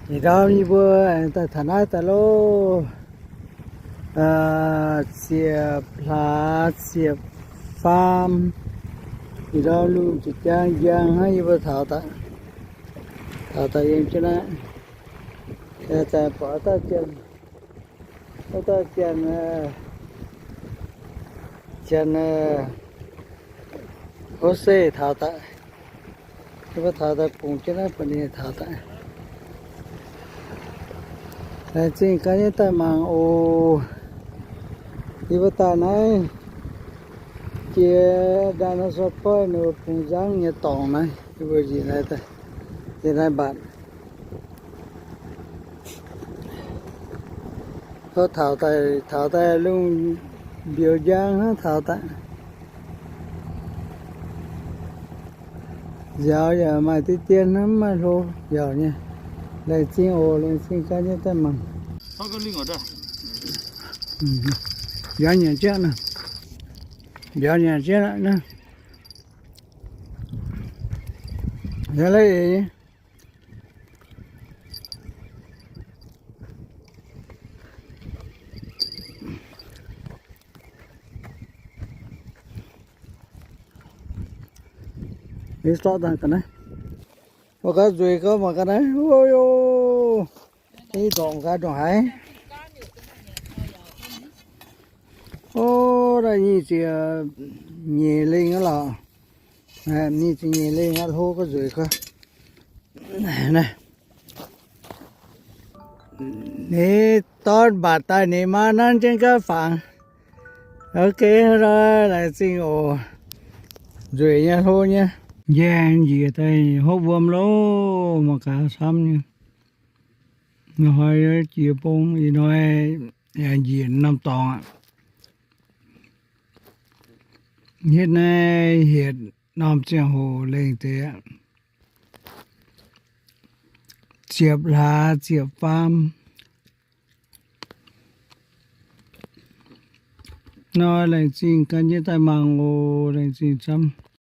Ih ndorm yie mbuo aengx daaih taux naaiv daaih loh. Ziepc hlaax, ziepc faam. Ih ndorm lungh ziepc jaang njang hnangv yie mbuo taux daaih, taux daaih yiem jienv naaiv. Zanc buatc dauh janx, dauh janx, janx hov se taux daaih. Yie mbuo taux daaih bungx jienv naaiv buatc ninh taux daaih. Laengz zingh gaax nyei daaih mangc oc. Yie mbuo daaih naaiv jiex dinosaur point ninh mbuo bungx nzangv nyei dorngx naaiv, yie mbuo njiec naaiv daaih, njiec naaiv mbatc. Taux daaih, taux daaih lungh mbiauz njang hnangv taux daaih. Nziaaux yaac maaih diqv dien hnangv, mv maaih hlo, nziaaux nyei. Laengz zingh oc, laengz zingh gaax nyei daaih mangc. Mbiauz nyanc jienv, mbiauz nyanc jienv naaiv. Yaac la'eix nyei. Mv zorqv dangh ga'naaiv. Mangc gaax nzueic gau, mangc gaax naaiv. O, i ndorngc gaax ndongc haaix. O, naaiv nyic ziepc nyeic lengh aqv lorqc. Nyic ziepc nyeic lengh aqv, hlo ga'nzueic gau. Ninh dorn mbatc daaih ninh maa nanv jienv gaav fangx. Ok, laengz zingh oc. Nzueic nyei, hlo nyei. Njaeng njiec daaih hopv wuom loh, mangc gaax camv nyei. Hnoi jiex bung ih hnoi yaac njiec norm dorngx aqv. Hitv naaiv hietc norm ziangh hoc lengh deix aqv. Ziepc hlaax ziepc faam. Nor, laengz zingh ganh nyei daaih mangc oc. Laengz zingh camv.